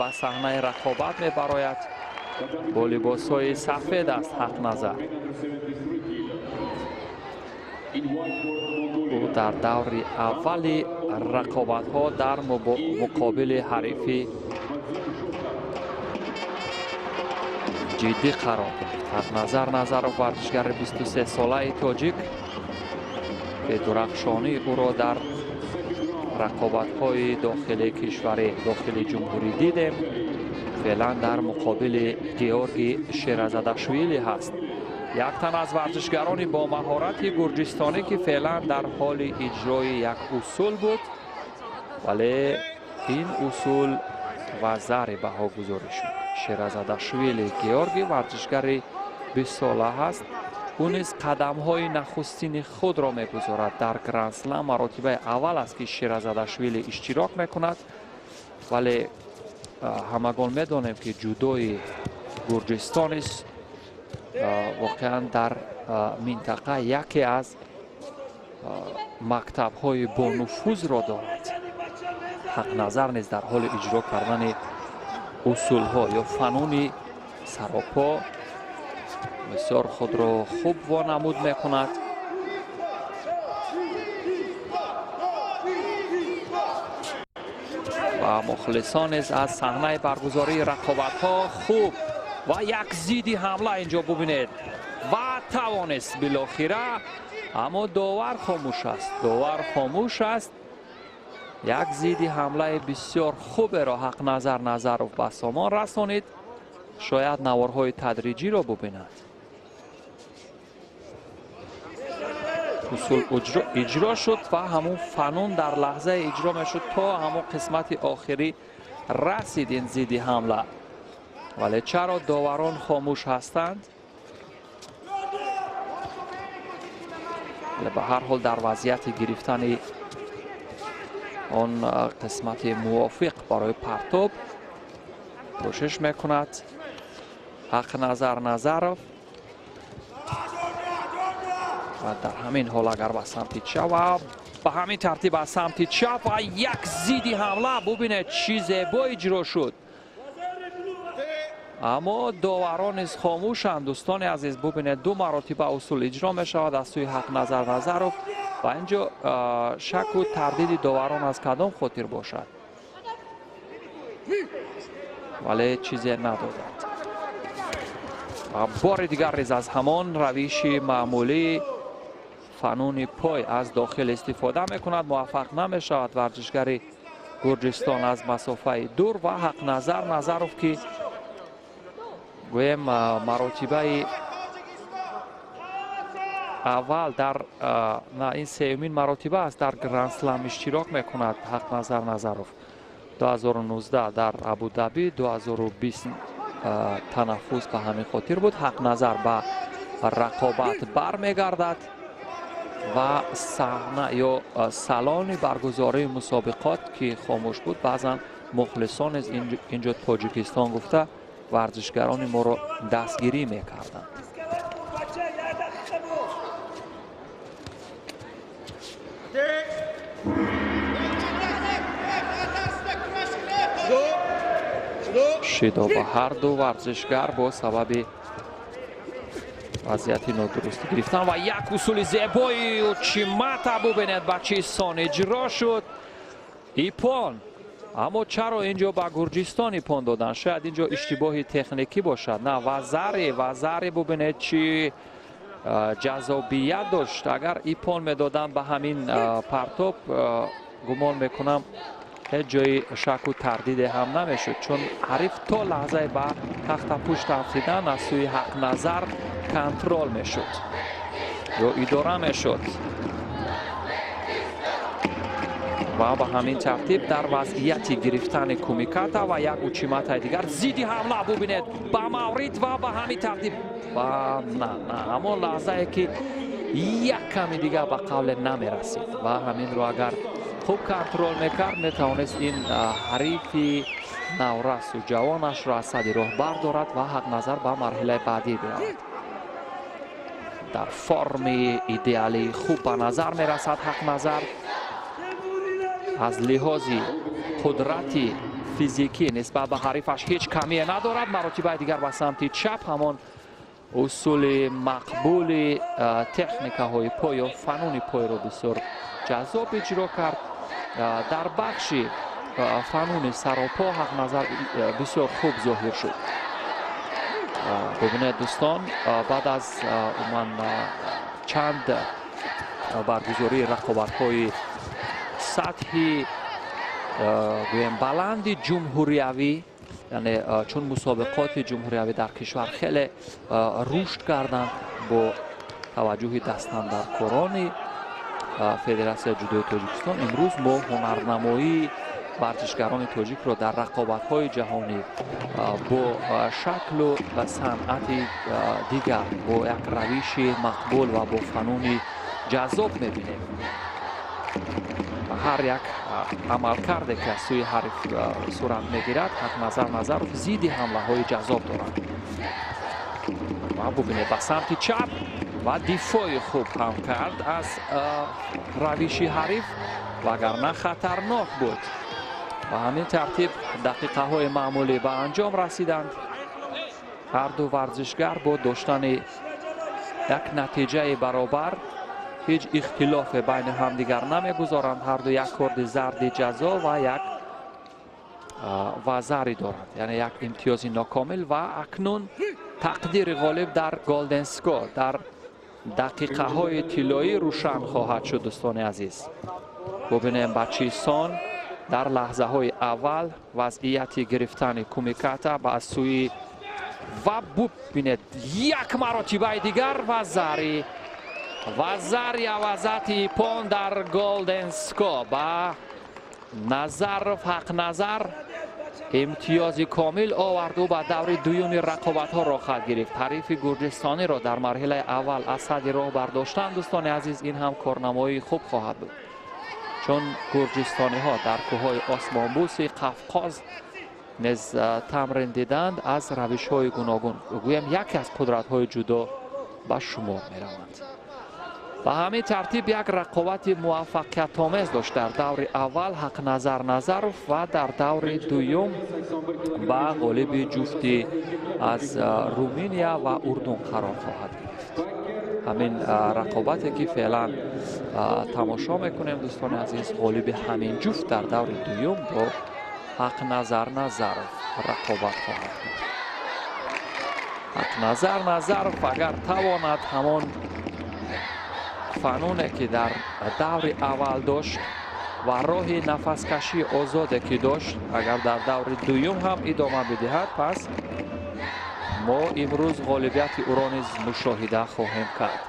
Ба саҳнаи рақобат мебарояд. Бо либосҳои сафед аст Ҳақназар. Ӯ дар даври аввали рақобатҳо дар муқобили ҳарифи ҷиддӣ қарор гирифт. Ҳақназар Назаров варзишгари 23-солаи тоҷик, ки дурахшонии ӯро дар рақобатҳои дохили кишвари, дохили ҷумҳурӣ дидем, феълан дар муқобили Георгий Шеразадашвили ҳаст. Як тан аз варзишгарони бо маҳорати гурҷистонӣ, ки феълан дар ҳоли иҷрои як усул буд, вале ин усул вазари баҳогузорӣ шуд. Шеразадашвили Георгий варзишгари 20-сола ҳаст. Ӯ низ қадамҳои нахустини худро мегузорад дар Гранд-слам. Маротибаи аввал аст, ки Шеразадашвили иштирок мекунад, вале ҳамагон медонем, ки ҷудои Гурҷистон низ воқеан дар минтақа яке аз мактабҳои бонуфузро дорад. Ҳақназар низ дар ҳоли иҷро кардани усулҳо ё фануни саропо бисёр худро хуб вонамуд мекунад. Ва мухлисон низ аз саҳнаи баргузории рақобатҳо хуб ва як зидди ҳамла инҷо бубинед ва тавонист билохира, аммо довар хомӯш аст. Довар хомӯш аст. Як зидди ҳамлаи бисёр хуберо Ҳақназар Назаров ба сомон расонид. Шояд наворҳои тадриҷиро бубинад. Усул иҷро шуд ва ҳамун фанун дар лаҳзаи иҷро мешуд то ҳамун қисмати охирӣ расид ин зидди ҳамла. Вале чаро доварон хомӯш ҳастанд? Вале ба ҳар ҳол дар вазъияти гирифтани он қисмати мувофиқ барои партоб кӯшиш мекунад Ҳақназар Назаров. Ва дар ҳамин ҳол агар ба самти чап ва ба ҳамин тартиб аз самти чап ва як зидди ҳамла, бубинед чӣ зебо иҷро шуд. Аммо доварон низ хомӯшанд. Дӯстони азиз, бубинед, ду маротиба усул иҷро мешавад аз сӯи Ҳақназар Назаров ва инҷо шаку тардиди доварон аз кадом хотир бошад, вале чизе надоданд. Ва бори дигар низ аз ҳамон равиши маъмулӣ фануни пой аз дохил истифода мекунад. Муваффақ намешавад варзишгари Гурҷистон аз масофаи дур ва Ҳақназар Назаров, ки гӯем маротибаи аввал дар ин сеюмин маротиба аст дар Гранд-слам иштирок мекунад Ҳақназар Назаров. 2019 дар Абудаби, 2020 танаффус ба ҳамин хотир буд. Ҳақназар ба рақобат бармегардад ва саҳна ё салони баргузории мусобиқот, ки хомӯш буд, баъзан мухлисон низ инҷо Тоҷикистон гуфта варзишгарони моро дастгирӣ мекарданд. Шидо ба ҳар ду варзишгар бо сабаби вазъияти нодурустӣ гирифтан ва як усули зебои учимата, бубинед ба чӣ сон иҷро шуд. Ипон. Аммо чаро инҷо ба Гурҷистон ипон доданд? Шояд инҷо иштибоҳи техникӣ бошад. На, вазари бубинед чӣ ҷазобият дошт. Агар ипон медоданд ба ҳамин партоб, гумон мекунам ҳеҷ ҷои шаку тардиде ҳам намешуд, чун ҳариф то лаҳзаи ба тахтапушт афтидан аз сӯи Ҳақназар контрол мешуд ё идора мешуд. Ва ба ҳамин тартиб дар вазъияти гирифтани кумиката ва як учиматаи дигар зидди ҳамла, бубинед ба маврид ва ба ҳамин тартиб ва на ҳамон лаҳзае ки як ками дигар ба қавле намерасид ва ҳаминро агар хуб контрол мекард, метавонист ин ҳарифи наврасу ҷавонашро аз сади роҳ бардорад ва Ҳақназар ба марҳилаи баъдӣ биравад. Дар форми идеалии хуб ба назар мерасад Ҳақназар. Аз лиҳози қудрати физикӣ нисбат ба ҳарифаш ҳеҷ камие надорад. Маротибаи дигар ба самти чап, ҳамон усули мақбули техникаҳои пой ё фануни пойро бисёр ҷаззоб иҷро кард. Дар бахши фануни саропо Ҳақназар бисёр хуб зоҳир шуд. Бубинед, дӯстон, баъд аз умуман чанд баргузории рақобатҳои сатҳи, гӯем, баланди ҷумҳуриявӣ, яъне чун мусобиқоти ҷумҳуриявӣ дар кишвар хеле рушд карданд бо таваҷҷӯҳи дастандаркорони Федератсияи ҷудои Тоҷикистон, имрӯз мо ҳунарнамоии варзишгарони тоҷикро дар рақобатҳои ҷаҳонӣ бо шаклу санъати дигар, бо як равиши мақбул ва бо фануни ҷаззоб мебинем. Ҳар як амалкарде, ки аз сӯи ҳариф сурат мегирад, Ҳақназар Назаров зидди ҳамлаҳои ҷаззоб дорад. Ва бубинед, ба самти чап ва дифои хуб ҳам кард аз равиши ҳариф, вагарна хатарнок буд. Ба ҳамин тартиб дақиқаҳои маъмулӣ ба анҷом расиданд. Ҳарду варзишгар бо доштани як натиҷаи баробар ҳеҷ ихтилофе байни ҳамдигар намегузоранд. Ҳарду як корди зарди ҷазо ва як вазари доранд, яъне як имтиёзи нокомил. Ва акнун тақдири ғолиб дар golden score, дар дақиқаҳои тиллоӣ рӯшан хоҳад шуд. Дӯстони азиз, бубинем, ба чӣ сон дар лаҳзаҳои аввал вазъияти гирифтани кумиката ба сӯи ва бубинед, як маротибаи дигар вазари авазати иппон дар golden score ба Назаров Ҳақназар имтиёзи комил овард. Ӯ ба даври дуюми рақобатҳо роҳхат гирифт. Ҳарифи гурҷистониро дар марҳилаи аввал аз садди роҳ бардоштан, дӯстони азиз, ин ҳам корнамоии хуб хоҳад буд, чун гурҷистониҳо дар кӯҳҳои осмонбӯси Қафқоз низ тамрин диданд, аз равишҳои гуногун, гӯям, яке аз қудратҳои ҷудо ба шумор мераванд. Ба ҳамин тартиб як рақобати муваффақиятомез дошт дар даври аввал Ҳақназар Назаров ва дар даври дуюм ба ғолиби ҷуфти аз Руминия ва Урдун қарор хоҳад гирифт. Ҳамин рақобате, ки феълан тамошо мекунем, дӯстони азиз, ғолиби ҳамин ҷуфт дар даври дуюм бо Ҳақназар Назаров рақобат хоҳад кард. Ҳақназар Назаров агар тавонад ҳамон фануне, ки дар даври аввал дошт, ва роҳи нафаскашии озоде, ки дошт, агар дар даври дуюм ҳам идома бидиҳад, пас мо имрӯз ғолибияти ӯро низ мушоҳида хоҳем кард.